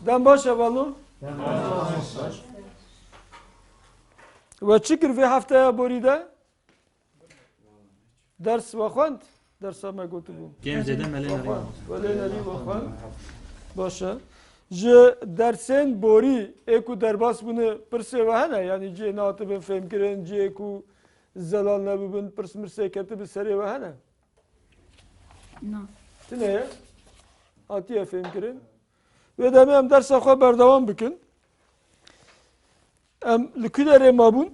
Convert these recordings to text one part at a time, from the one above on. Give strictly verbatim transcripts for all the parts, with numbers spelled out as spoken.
Dem baş e, Valo. We çi kir vê hefteya borî de? Ders we xwend? Dersa me gotibû. Kêm zêde me lê We nerî xwend. We lê nerî we xwend. Baş e. Ji dersên borî ê ku derbas bûne pirsê we hene? Yanî cihê nehatibin fêmkirin, cihê ku zelal nebibin, pirs mirsê ketibi serê we hene? Na. Tune ye? Hatiye fêmkirin. Wê demê em dersa xwe berdewam bikin. Em li ku derê mabûn?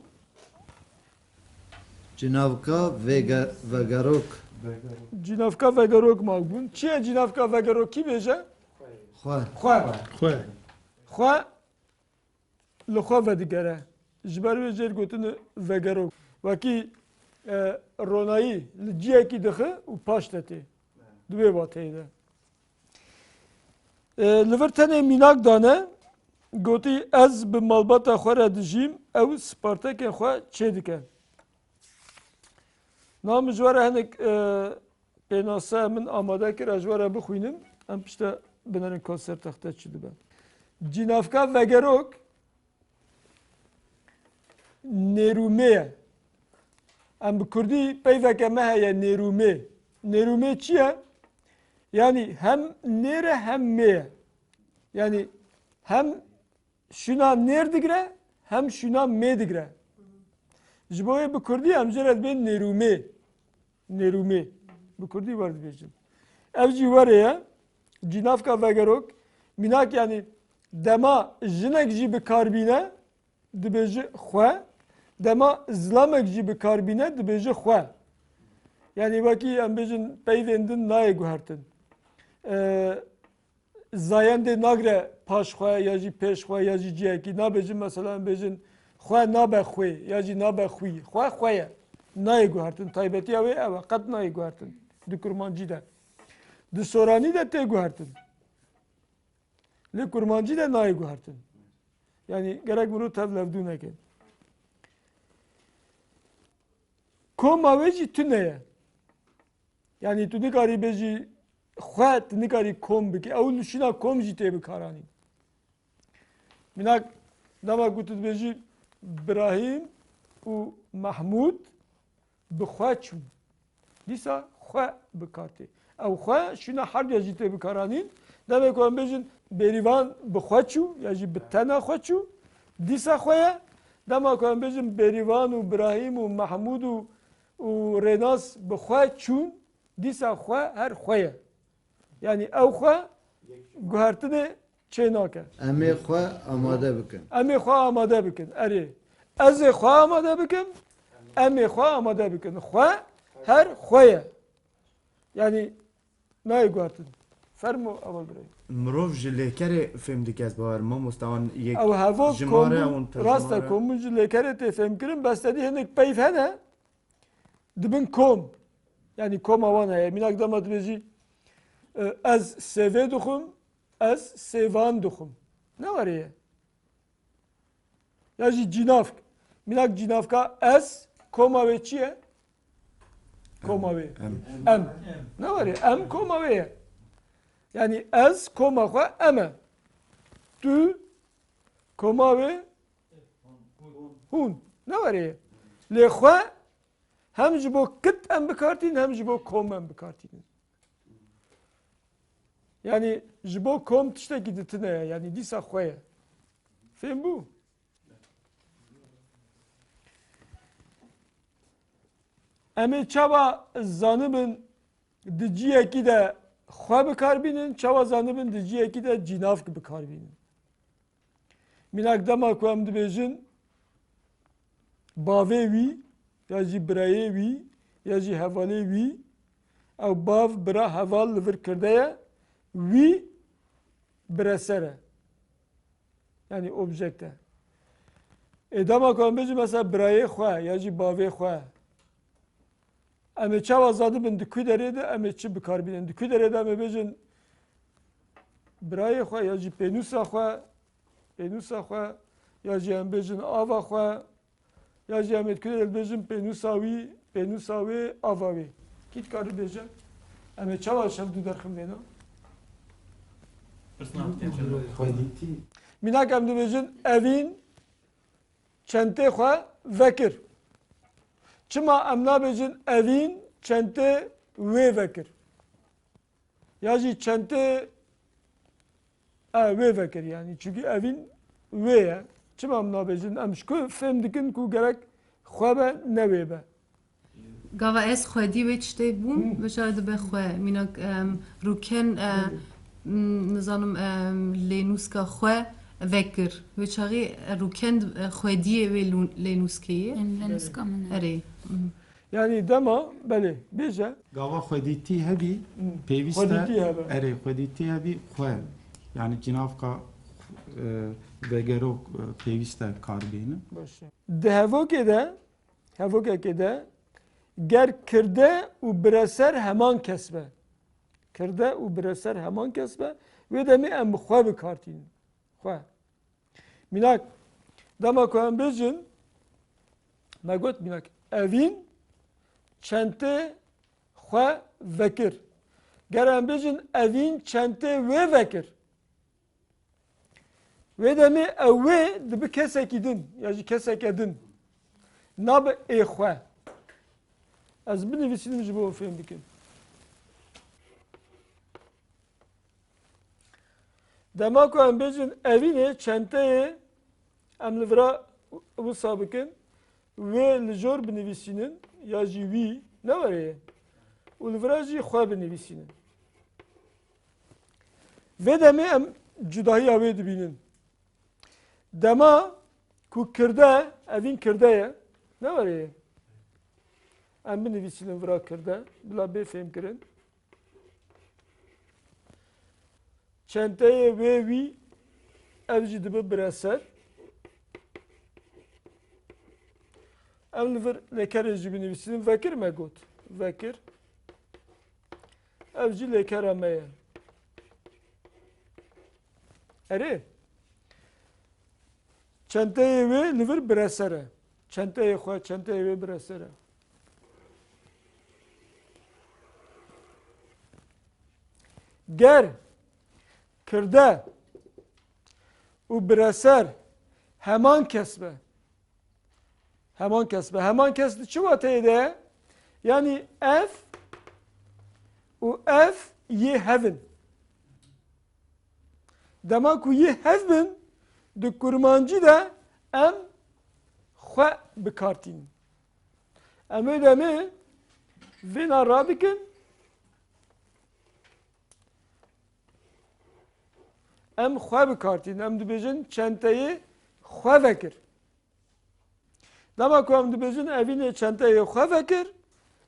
Cinavka vege-, vegerok. Cinavka vegerok mabûn. Çi ye cinavka vegerok? Kî bêje? Xwe. Xwe. Xwe. Xwe li xwe vedigere. Ji ber wê jêr gotin vegerok. Wekî, e, ronayî li ciyekî dixe û paş de tê. Di wê wateyê de. E, li vir tenê mînak dane, gotî, "Ez bi malbata xwe re dijîm, ew spartekên xwe çêdike." Niha min ji we re hinek, e, pênase min amade kir, ez ji we re bixwînim, em piştre binerin ka ser texte çi dibe. Cînavka vegerok nêrûmê ye. Em bi kurdî peyveke me heye, nêrûmê. Nêrûmê çi ye? Yanî hem nêr e hem mê ye. Yanî hem şûna nêr digire, hem şûna mê digire. Ji bo wê bi kurdî em jê re dibên nêrûmê. Nêrûmê. Bi kurdî wer dibêjin. Ev jî werê ye. Cînavka vegerok. Mînak, yanî dema jinek jî bi kar bîne, dibêje xwe. Dema zilamek jî bi kar bîne, dibêje xwe. Yanî wekî em bêjin peyvên din nayê guhertin. Ee, zayendê nagre paş xwe ya jî pêş xwe ya jî ciyekî. Nabêjin mesela em bêjin xwe nabe xwê ya jî nabe xwî. Xwe xwe ye. Nayê guhertin. Taybetiya wê ew e. Qet nayê guhertin. Di kurmancî de. Di soranî de tê guhertin. Lê kurmancî de nayê guhertin. Yanî gerek mirov tev levdû neke. Koma wê jî tune ye. Yanî tu nikarî bêjî xwe, tu nikarî kom bikî. Ew li şîna kom jî tê bikaranîn. Mînak, dema ku tu dibêjî Birahîm û Mehmûd bi xwe çûn. Dîsa xwe bi kar tê. Ew xwe şûna herduya jî tê bikaranîn. Demê ku em bêjin Bêrîvan bi xwe çû ya jî bi tena xwe çû, dîsa xwe ye. Dema ku em bêjin Bêrîvan û Birahîm û Mehmûd û, û Rênas bi xwe çûn, dîsa xwe her xwe ye. Yanî ew xwe guhertinê çê nake. Em ê xwe amade bikin. Em ê xwe amade bikin. Erê. Ez ê xwe amade bikim. Em ê xwe amade bikin. Xwe her xwe ye. Yanî nayê guhertin. Fermo, Heval Birayîm. Mirov ji lêkerê fêm dike, ez bawer, mamoste, wan yek Ew heval jimare, kombûn, wan te rast e, jimare. Kombûn ji lêkerê tê fêmkirin, bes te dî hinek peyv hene, dibin kom. Yanî koma wan heye. Mînak dema dibêjî, e, ez sêvê dixwim, ez sêvan dixwim. Ne were ye? Ya jî cînavk. Mînak cînavka ez, koma wê çi ye? Koma wê. Em. Em. Ne were? Em koma wê ye. Yanî ez koma xwe em e. Tu koma wê hûn. Ne were ye. Lê xwe hem ji bo kit em bikartînin, hem ji bo kom em bikartînin. Yanî ji bo kom tiştekî di tune ye, yanî dîsa xwe ye. Fêm bû? Em ê çawa zanibin di ciyekî de xwe bikar bînin, çawa zanibin di ciyekî de cînavk bikar bînin? Mînak dema ku em dibêjin bavê wî, ya jî birayê wî, ya jî hevalê wî, ew bav, bira, heval li vir kirde ye, wî bireser e. Yanî objekt e. Ê dema ku em bêjin mesela birayê xwe ya jî bavê xwe, em ê çawa zanibin di ku derê de em ê çi bikar bînin? Di ku derê de em ê bêjin birayê xwe ya jî pênûsa xwe, pênûsa xwe, ya jî em bêjin ava xwe, ya jî em ê di ku derê dibêjin pênûsa wî, pênûsa wê, ava wê. Kî dikare bêje? Em ê çawa şev dû derxin vêna? Mînak em dibêjin evîn çentê xwe vekir. Çima em nabêjin evîn çentê wê vekir? Ya jî çentê, e, wê vekir yani. Çunkî evîn wê ye. Çima em nabêjin? Em ji ku fêm dikin ku gerek xwe be, ne wê be. Gava ez xwedî wê tiştê bûm, Hı. Veşare dibe xwe. Mînak, em, rûken, e, Hı. m, nizanim, em, lênûska xwe vekir. Wê çaxî rûken, e, xwediyê wê lû-, lênûskê ye. Em lênûska min e. Erê. Hı. Yani dema, belê, bêje. Gava xwedîtî hebî, Hı. Pêwîst e. Xwedîtî hebe. Erê, xwedîtî hebî xwe. Yani cinavka, e, vegerok, e, pêwîst e kar bênin. Baş e. Di hevokê de, hevokekê de ger kirde û bireser heman kes be. Kirde û bireser heman kes be. Wê demê em bi xwe bi kar tînin. Xwe. Mînak, dema ku em bêjin, me got mînak, evîn çentê xwe vekir. Ger em bêjin, evîn çentê wê vekir. Wê demê ew wê dibi kesekî din, ya jî keseke din. Nabe ê xwe. Ez binivîsînim ji bo fêm bikin. Dema ku em bêjin evînê çenteyê, em li vira wisa bikin, wê li jor binivîsînin, ya jî wî, ne were ye? Û li vira jî xwe binivîsînin. Vê demê em cudahiya wê dibînin. Dema ku kirde, evîn kirde ye, ne were ye? Em binivîsînin vira kirde, bila bê fêmkirin. Çenteyê wê wî, ev jî dibe bireser. Em li vir lêkerê jî binivîsînin. Vekir me got. Vekir. Ev jî lêkera me ye. Erê. Çenteyê wê li vir bireser e. Çenteyê xwe, çenteyê wê bireser e. Ger kirde û bireser heman kes be. Heman kes be. Heman kes di çi wateyê de ye? Yanî ev û ev yê hev in. Dema ku yê hev bin, di kurmancî de em xwe bi kar tînin. Em ê demê vêna radikin, em xwe bi kar tînin. Em dibêjin çenteyê xwe vekir. Dema ku em dibêjin evînê çenteyê xwe vekir,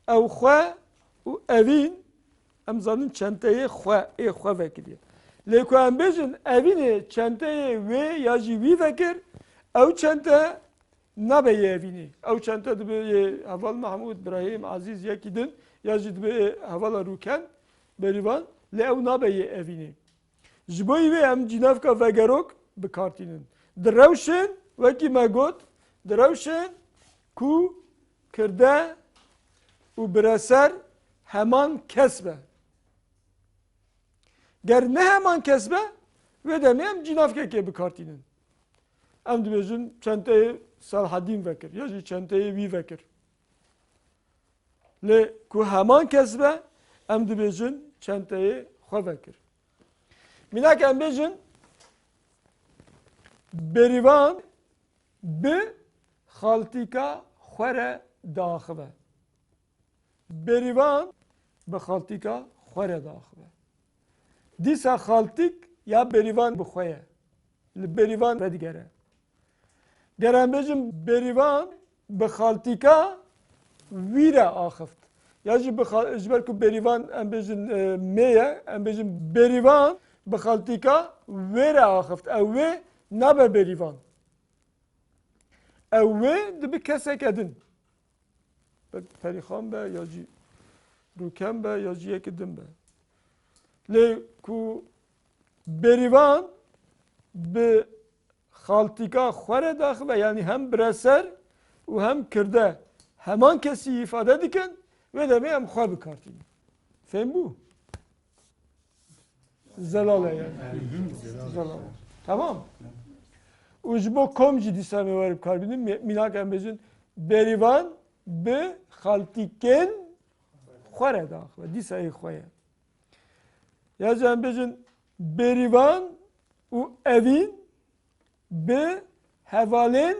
ew xwe û evîn, em zanin çenteyê xwe, ê xwe vekiriye. Lê ku em bêjin evînê çenteyê wê ya jî wî vekir, ew çente nabe yê evînê. Ew çente dibe yê heval Mehmûd, Birahîm, Ezîz, yekî din, ya jî dibe yê hevala Rûken, Berîvan, lê ew nabe yê evînê. Ji bo wê em cînavka vegerok bi kar tînin. Di rewşên, wekî me got, di rewşên ku kirde û bireser heman kes be. Ger ne heman kes be, wê demê em cînavkekê bi kar tînin. Em dibêjin çenteyê Selahedîn vekir, ya jî çenteyê wî vekir. Lê ku heman kes be, em dibêjin çenteyê xwe vekir. Mînak em bêjin, Berîvan bi xaltîka xwe re diaxive. Berîvan bi xaltîka xwe re diaxive. Dîsa xaltîk ya Berîvan bi xwe ye. Li Berîvan vedigere. Ger em bêjin Berîvan bi xaltîka wî re axift. Ya jî bi xal-, ji ber ku Berîvan em bêjin, e, mê ye, em bêjin Berîvan bi xaltîka wê re axift. Ew wê nabe Berîvan. Ew wê dibi keseke din. Be-, Perîxan be, ya jî Rûken be, ya jî yekî din be. Lê ku Berîvan bi xaltîka xwe re daxive, yanî hem bireser û hem kirde heman kesî îfade dikin, wê demê em xwe bi kar tînin. Fêm bû? Zelal e yani. Zelal. Tamam. Û ji bo kom jî dîsa em ê were bi kar bînin. Mî-, mînak em bêjin, Bêrîvan bi xaltîkên xwe re diaxive. Dîsa ê xwe ye. Ya jî em bêjin, Bêrîvan û Evîn bi hevalên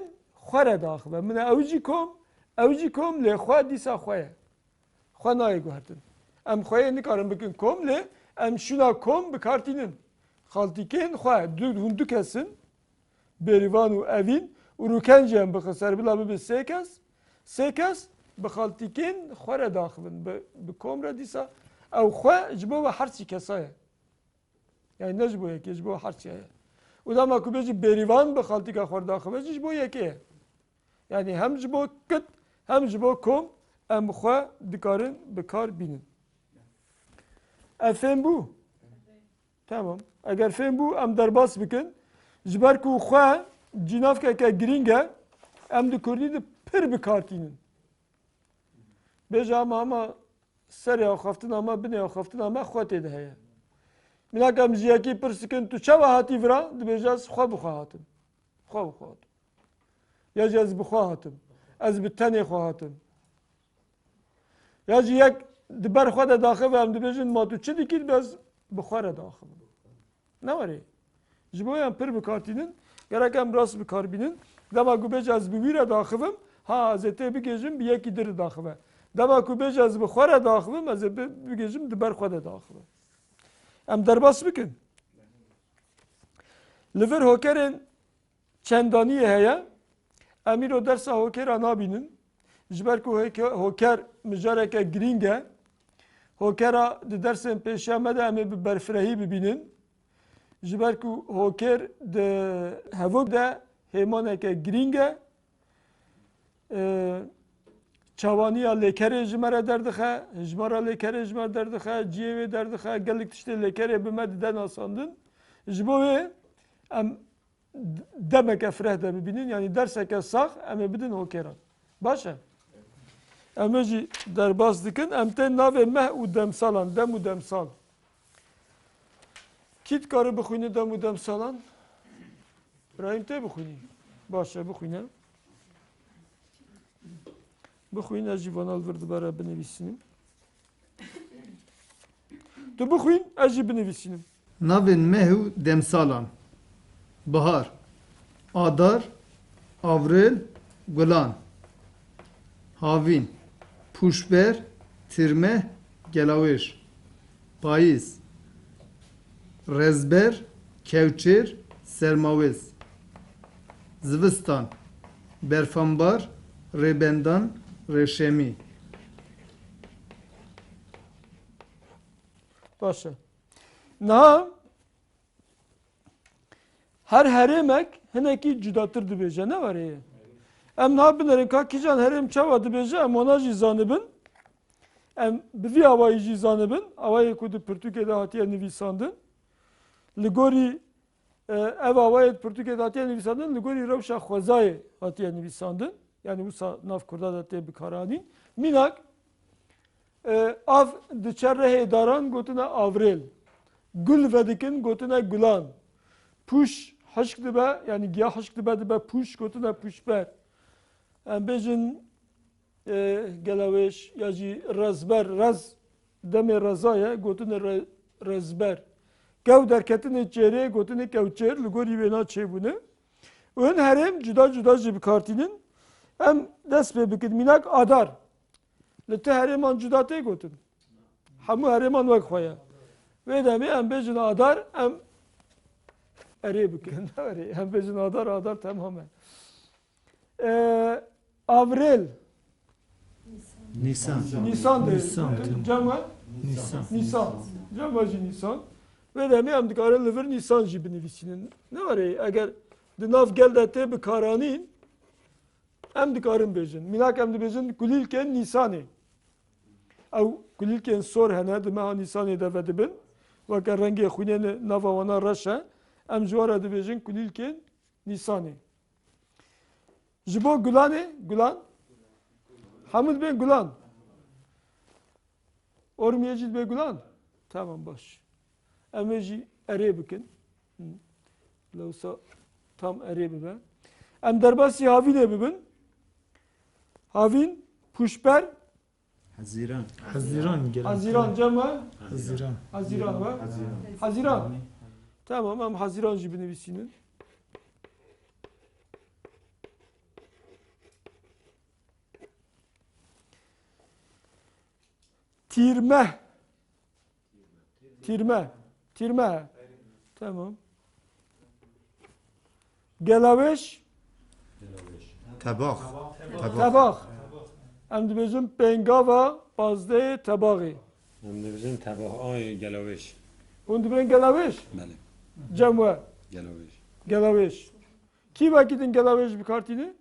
xwe re diaxive. Min e ew jî kom, ew jî kom, lê xwe dîsa xwe ye. Xwe nayê guhertin. Em xweyê nikarin bikin kom, lê em şûna kom bi kar tînin. Xaltîkên xwe, du, hûn du kes in, Bêrîvan û Evîn, û Rûken jî em bixin ser, bila bibe sê kes. Sê kes bi xaltîkên xwe re diaxivin, bi, bi kom re dîsa. Ew xwe ji bo we her sî kesa ye. Yani ne ji bo yekê, ji bo her çiya ye. Û dema ku bêjî Bêrîvan bi xaltîka xwe re diaxive jî ji bo yekê ye. Yani hem ji bo kit, hem ji bo kom em xwe dikarin bi kar bînin. Ev fêm bû? Tamam. Eger fêm bû, em derbas bikin. Ji ber ku xwe cînavkeke girîng e, em di kurdî de pir bi kar tînin. Bêje ama, ama serê axaftina me, binê axaftina me xwe tê de heye. Mînak em ji yekî pirs dikin, tu çawa hatî vira? Dibêje, ez xwe bi xwe hatim. Xwe bi xwe hatim. Ya jî ez bi xwe hatim. Ez bi tenê xwe hatim. Ya jî yek di ber xwe de daxive, em dibêjin, ma tu çi dikî? Dibe ez bi xwe re daxivim. Ne were. Ji bo yan pir bi kar tînin, gerek em rast bi kar bînin. Dema ku bêje ez bi wî re daxivim, ha, ez ê tê bigêjim, bi yekî dir didaxive. Dema ku bêje ez bi xwe re daxivim, ez ê bi-, bigêjim, di ber xwe de daxive. Em derbas bikin. Li vir hokerên çendaniyê heye. Em îro dersa hokêra nabînin. Ji ber ku heke-, hoker mijareke girîng e. Hokera di dersên pêşiya me de em ê bi berfirehî bibînin. Ji ber ku hoker di hevok de hêmaneke girîng e. Ee, çawaniya lêkerê ji me re derdixe, hijmara lêkerê ji me re derdixe, ciyê wê derdixe, gelek tiştê lêkerê bi me dide nasandin. Ji bo wê em d-, demeke fireh de bibînin, yanî derseke sax em ê bidin hokeran. Baş e? Em ê jî derbas dikin, em tên navê meh û demsalan, dem û demsal. Kî dikare bixwîne dem û demsalan? Birahîm, tê bixwînî? Baş e, bixwîne. Bixwîn, ez jî vana li vir dibere binivîsînim. Tu bixwîn, ez jî binivîsînim. Navên meh û demsalan: Bihar, Adar, Avril, Gulan. Havîn, Pûşber, Tirmeh, Gelawêş. Payîz, Rezber, Kewçêr, Sermawêz. Zivistan, Berfanbar, Rêbendan, Rêşemî. Baş e. Niha her herêmek hinekî cudatir dibêje, ne were ye? Em niha binêrin ka kîjan herêm çawa dibêje, em wana jî zanibin. Em bi vî awayî jî zanibin, awayê ku di pirtûkê de hatiye nivîsandin. Li gorî, e, ev awayê di pirtûkê de hatiye nivîsandin, li gorî rewşa xwezayê hatiye nivîsandin. Yanî wisa nav kurda de tê bikaranîn. Mînak, e, av diçe rehê daran gotine avrêl. Gul vedikin gotine gulan. Pûş hişk dibe, yanî giya hişk dibe, dibe pûş, gotine pûşber. Em bêjin, e, gelawêş ya jî rezber, rez demê reza ye, gotine re-, rezber. Kew derketinê çêrê, gotine kewçêr, li gorî wêna çêbûne. Û hin herêm cuda cuda jî bi kar tînin. Em dest pê bikin. Mînak adar. Li tu herêman cuda tê gotin. Hemû herêman wek xwe ye. Wê demê em bêjin adar, em erê bikin. Erê, em bêjin adar, adar temam e. Ee, Avril. Nîsan. Nîsan de. Nîsan. Cem we? Nîsan. Nîsan. Cem we jî Nîsan. Wê demê em dikarin li vir Nîsan jî binivîsînin. Ne were, eger di nav gel de tê bikaranîn, em dikarin bêjin. Mînak em dibêjin kulîlkên Nîsanê. Ew kulîlkên sor hene, di meha Nîsanê de vedibin. Weke rengê xwînê li nava wana reş e. Em ji wan re dibêjin kulîlkên Nîsanê. Ji bo gulanê, gulan. Hemû dibên gulan. Ormiyê jî dibê gulan. Tamam, baş. Em ê jî erê bikin. Hı. Lewsa tam erê bibe. Em derbasî havînê bibin. Havîn, pûşber. Hezîran. Hezîran gerek. Hezîran cem e? Hezîran. Hezîran be? Hezîran. Hezîran. Tamam, em Hezîran jî binivîsînin. Tîrmeh. Tîrme. Tîrme he. Tamam. Gelawêş. Tebax. Tebax. Tebax. Em dibêjin pêngava pazdehê tebaxê. Em dibêjin tebax, ay gelawêş. Hûn dibên gelawêş? Belê. Cem we. Gelawêş. Gelawêş. Kî wekî din gelawêş bi kar tîne?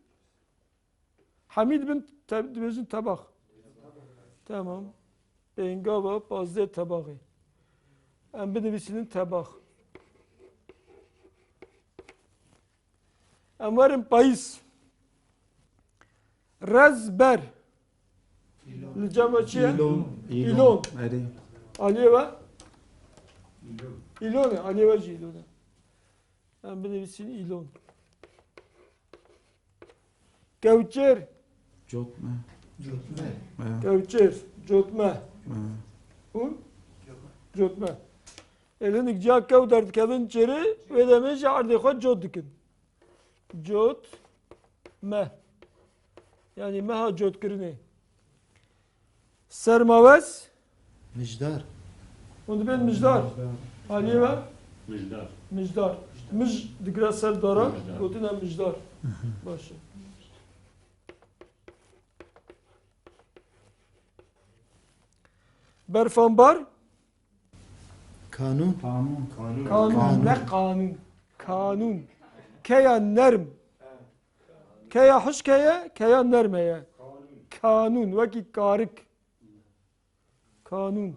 Hemî dibin te-, dibêjin tebax. Tamam. Pêngava pazdeh tebaxê. Em binivîsînin tebax. Em werin payîz. Rezber. Li cem we çi ye? Îlon. Îlon. Erê. Aliyê we? Îlon e. Aliyê we jî îlon e. Em binivîsînin îlon. Kewçer. Cotme. Cotme. He. Kewçer, cotme. He. Hûn? Cotme. Ê, hinek ciya kew derdikevin çêrê, wê demê jî erdê xwe cot dikin. Cotme. Yanî meha cotkirinê. Sermawez. Mijdar. Hûn dibên mijdar. Aliyê we? Mijdar. Mijdar. Mij digire ser dara, Mijdar. Gotin e mijdar. Baş e. Berfanbar. Kanûn. Kanûn. Kanûn, Kanûn. Ne qanûn. Kanûn. Keya nerm. Keya hişk heye, keya nerm heye. Kanûn, wekî karik. Kanûn.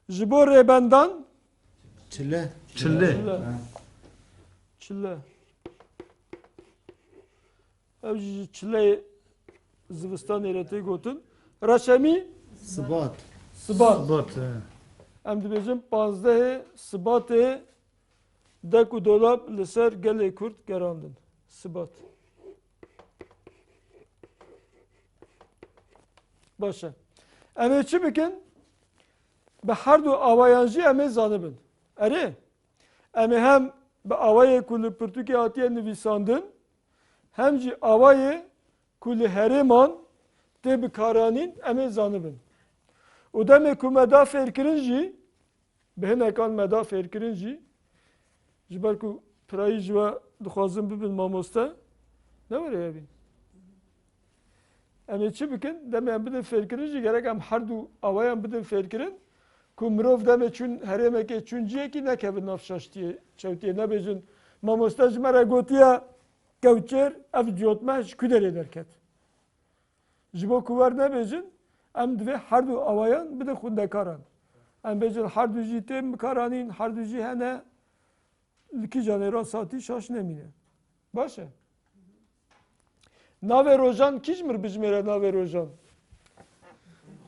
Ji bo rêbendan. Çile. Çile. Çile. Çile. Ev jî ji çileyê zivistanê re tê gotin. Reşemî? Sibat. Sibat. Sibat, he. Em dibêjin panzdehê Sibatê dek û dolab li ser gelê Kurd gerandin. Sibat. Baş e. Em ê çi bikin? Bi her du awayan jî em ê zanibin. Erê, em ê hem bi awayê ku li pirtûkê hatiye nivîsandin, hem jî awayê ku li herêman tê bikaranîn, em ê zanibin. Û demê ku me da fêrkirin jî, bi hinekan me da fêrkirin jî, ji ber ku pirayî ji we dixwazin bibin mamoste, ne were hebîn. Em ê çi bikin? Demê em bidin fêrkirin jî gerek em her du awayan bidin fêrkirin ku mirov demê çûn herêmekê, çûn ciyekî nekevin nav şaştiyê, çewtiyê, nebêjin, mamoste ji me re gotiye kewçêr, ev cotmeh ji ku derê derket? Ji bo ku wer nebêjin, em divê her du awayan bidin xwendekaran. Em bêjin her du jî tên bikaranîn, her du jî hene, li kîjan ê rast hatî şaş nemîne. Baş e. Navê rojan kî ji mir bijimêre navê rojan?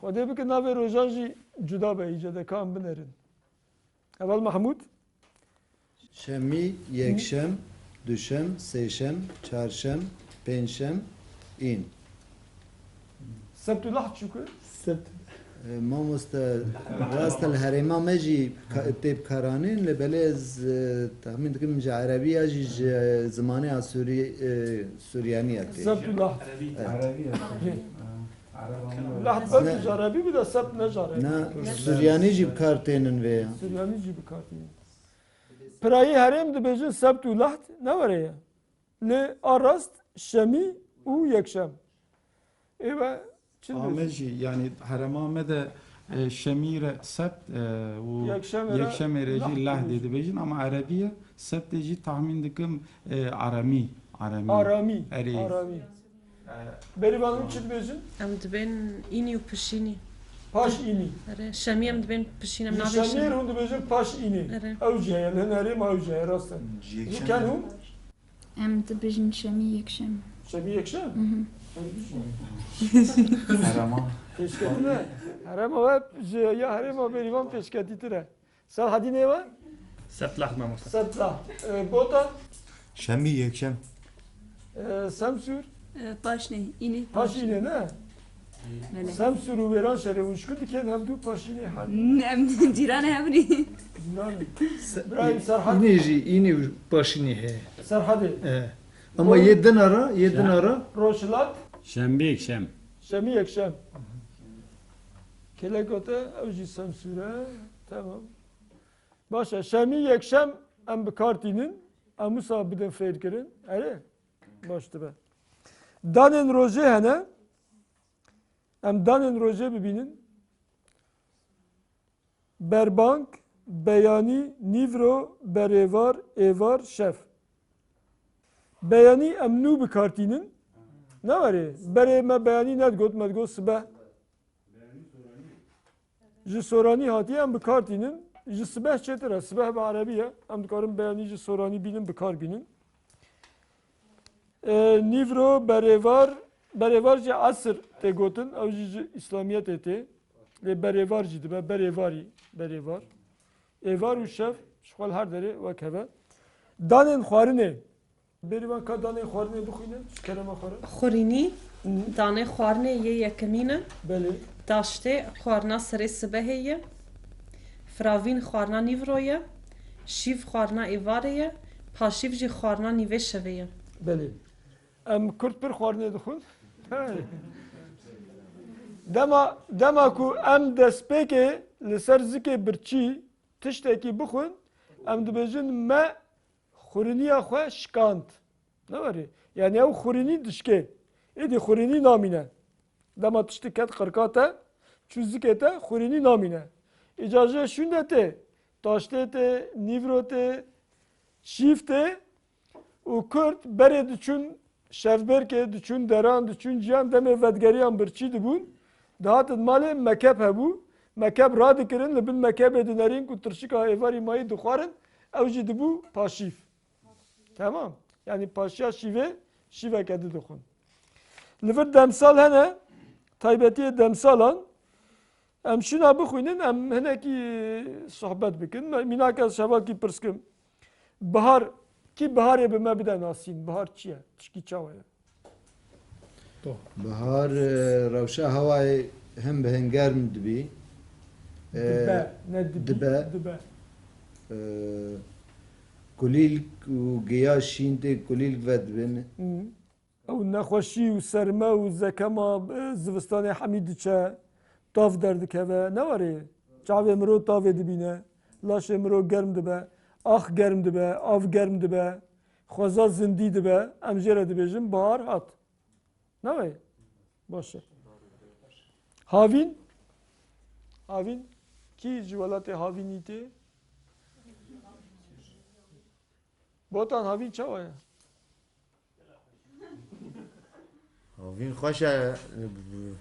Xwedê bike navê rojan jî cuda be, îca de ka em binerin. Heval Mahmûd? Şemî, yekşem, duşem, sêşem, çarşem, pêncşem, în. Sebt û lahd çi ku? Sebt. E, mamoste, rast e, li herêma me jî ka-, tê bikaranîn, lê belê ez, e, texmîn dikim ji erebî ya jî ji zimanê ya Sûrî-, e, Sûryanî ya tê. Sebt û lahd. Evet. Erebî ya. Erebî ya. Lahd belkî ji erebî bide, sebt ne ji erebî. Na, Sûryanî jî bi kar tênin vê ya. Sûryanî jî bi kar tênin. Pirayî herêm dibêjin sebt û lahd, ne were ye. Lê a rast şemî û yekşem. Ê ve çi dibêjin? Ame jî, yanî herêma me de, e, şemî re sebt, e, û yekşemê re yekşemê re jî lahdê dibêjin. Dibêjin, ama erebî ye, sebtê jî tahmîn dikim, e, aramî, aramî. Aramî, erê. Aramî. Berîvan, hûn çi dibêjin? Em dibên înî û pişînî. Paş înî. Erê, şemî em dibên pişîn, em nabêjin. Ji şemî hûn dibêjin paş înî. Erê. Ew jî heye, li hin herêma ew jî heye, rast e. Ji yekşemê. Ji ken hûn? Em dibêjin şemî yekşem. Şemî yekşem? Mhm. Herema. Pêşketî ne? Herema we ji ya herêma Bêrîvan pêşketîtir e. Serhedî nê we? Sebtlah mamoste. Sebtlah. E, Botan? Şemî, yekşem. E, Semsûr? E, Paşnê, Înê. Paşînê ne? Belê. Semsûr û Wêranşehirê hûn ji ku dikên hevdû Paşînê hal? Em cîranê hev in. Cîran in. Se-, Birayê Serhad? Înê jî, Înê û Paşînê heye. Serhadê. E. Ama Roj-, yê din ara, yê din ara. Rojhilat? Şemî, yekşem. Şemî, yekşem. Kêleka te ew jî Semsûr e. Tamam. Baş e. Şemî, yekşem em bi kar tînin. Em wisa bidin fêrkirin. Erê? Baş dibe. Danên rojê hene. Em danên rojê bibînin. Berbank, beyanî, nîvro, berêvar, êvar, şev. Beyanî em nû bi kar tînin. Ne werê? Berê me beyanî nedigot, me digot sibeh. Ji soranî hatiye em bi kar tînin. Ji sibeh çêtir e. Sibeh bi erebî ye. Em dikarin beyanî ji soranî bînin, bi kar bînin. E, nîvro, berêvar, berêvar jî esir tê gotin. Ew jî ji îslamiyetê tê. Lê berêvar jî dibe. Berêvarî, berêvar. Êvar û şev ji xwe li her derê wek hev e. Danên xwarinê. Bêrîvan ka danên xwarinê bixwîne, ji kerema xwe re. Xurînî, danê xwarinê yê yekemîn e. Belê. Taştê, xwarina serê sibehê ye. Firavîn, xwarina nîvro ye. Şîv, xwarina êvarê ye. Paşîv jî xwarina nîvê şevê ye. Belê. Em kurd pir xwarinê dixwin. Dema, dema ku em destpêkê li ser zikê birçî tiştekî bixwin, em dibêjin me xuriniya xwe şikand. Ne werê? Yani ew xurînî dişkê. Êdî xurînî namîne. Dema tiştî ket qirka te, çû zikê te, xurînî namîne. Îca jê şûnde tê, taştê tê, nîvro tê, şîv tê û kurd berê diçûn şevbêrkê, diçûn deran, diçûn ciyan, demê vedgeriyan birçî dibûn, dihatin malê mekeb hebû. Mekeb radikirin, li bin mekebê dinerîn ku tirşika êvarî mayî dixwarin, ew jî dibû paşîv. Temam. Yani paşiya şîvê, şîveke di dixwin. Li vir demsal hene, taybetiyê demsalan, em şîna bixwînin, em hinekî sohbet bikin. Me-, mînak ez şevakî pirs kim. Bihar, kî biharê bi me bide nasîn? Bihar çi ye? Tişkî çawa ye? Bihar, e, rewşa hewayê hin bi hin germ dibî. E, Dibe, ne dibî, dibe. Dibe. E, kulîlk û giya şîn tê kulîlk vedibin. Hı. Ew nexweşî û serme û zekema, e, zivistanê hemî diçe, tav derdikeve. Ne warê? Çavê miro tavê dibîne, laşê miro germ dibe, ax germ dibe, av germ dibe, xweza zindî dibe. Em jê re dibêjin bihar hat. Navê? Baş e. Havîn? Havîn? Kî ji welatê Havînî tê? Botan, havîn çawa ye? Havîn xweş e.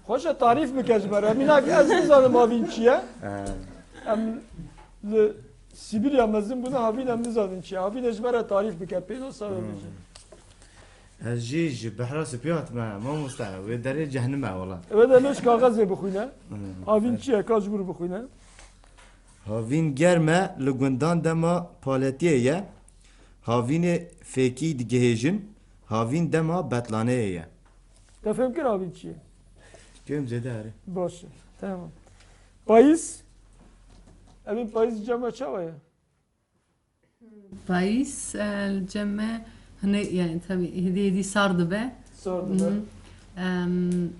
Xweş e, tarîf bike ji me re. Mînak ez nizanim havîn çi ye. He. Em li Sibirya mezin bûne, havîn em nizanin çi ye. Havîn ê ji me re tarîf bike, pênc sed sala Hmm. bêje. Ez jî ji Behra Spî hatime, mamoste. Wê derê cehnime wala. Wê de mêj kaxezê bixwîne. Hmm. Havîn çi ye? Ka ji wir bixwîne. Havîn germ e, li gundan dema paletiyê ye. Havînê fêkî digihêjin. Havîn dema betlaneyê ye. Te fêm kir havîn çi ye? Kêm zêde erê. Baş e. Tamam. Payîz? Evîn payîz cema çawa ye? Payîz, e, li cem me hinek, yani, tabii, hêdî hêdî sar dibe. Sar dibe. Hı. Em,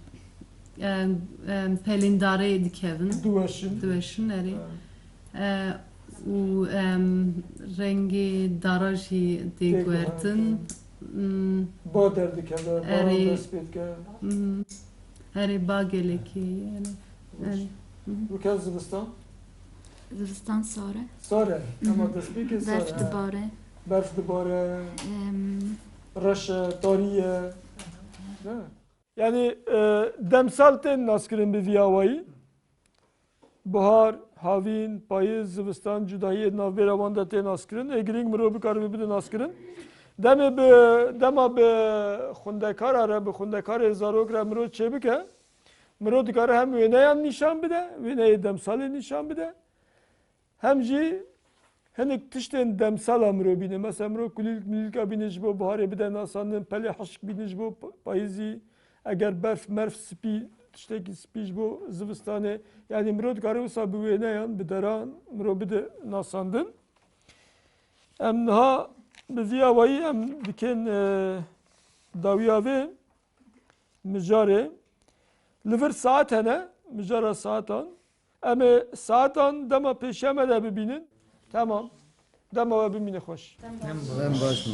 em, em, pelên darê dikevin. Diweşin. Diweşin, erê. Ha. E, û, em, rengê dara jî tê Tê guhertin. guhertin. Hmm. Ba derdikeve, baran Erê. dest pê dike. Hmm. Erê, ba gelekê, erê. Erê. Hı hı. Rûken zivistan? Zivistan sar e. Sar e. Hı hı. Ama destpêkê sar e. Berf dibare. Berf dibare. Em. Reş e, tarî ye. Ne? Yani, e, demsal tên naskirin bi vî awayî. Bihar, havîn, payîz, zivistan, cudahiyê di navbêra wan de tê naskirin. Ê girîng mirov bikaribe bide naskirin. Demê bi dema bi xwendekara re, bi xwendekarê zarok re mirov çêbike, mirov dikare hem wêneyan nîşan bide, wêneyê demsalê nîşan bide, hem jî hinek tiştên demsala mirov bîne. Mesela mirov kulîlk milîlka bîne ji bo biharê bide nasandin, pelê hişk bîne ji bo pa-, payîzî, eger berf merf spî, tiştekî spî ji bo zivistanê. Yanî mirov dikare wisa bi wêneyan, bi deran mirov bide nasandin. Em niha bi vî awayî em dikên, e, dawiya vê mijarê. Li vir saet hene, mijara saetan. Em ê saetan dema pêşiya me de bibînin. Temam. Dema we bimîne xweş. Dem baş.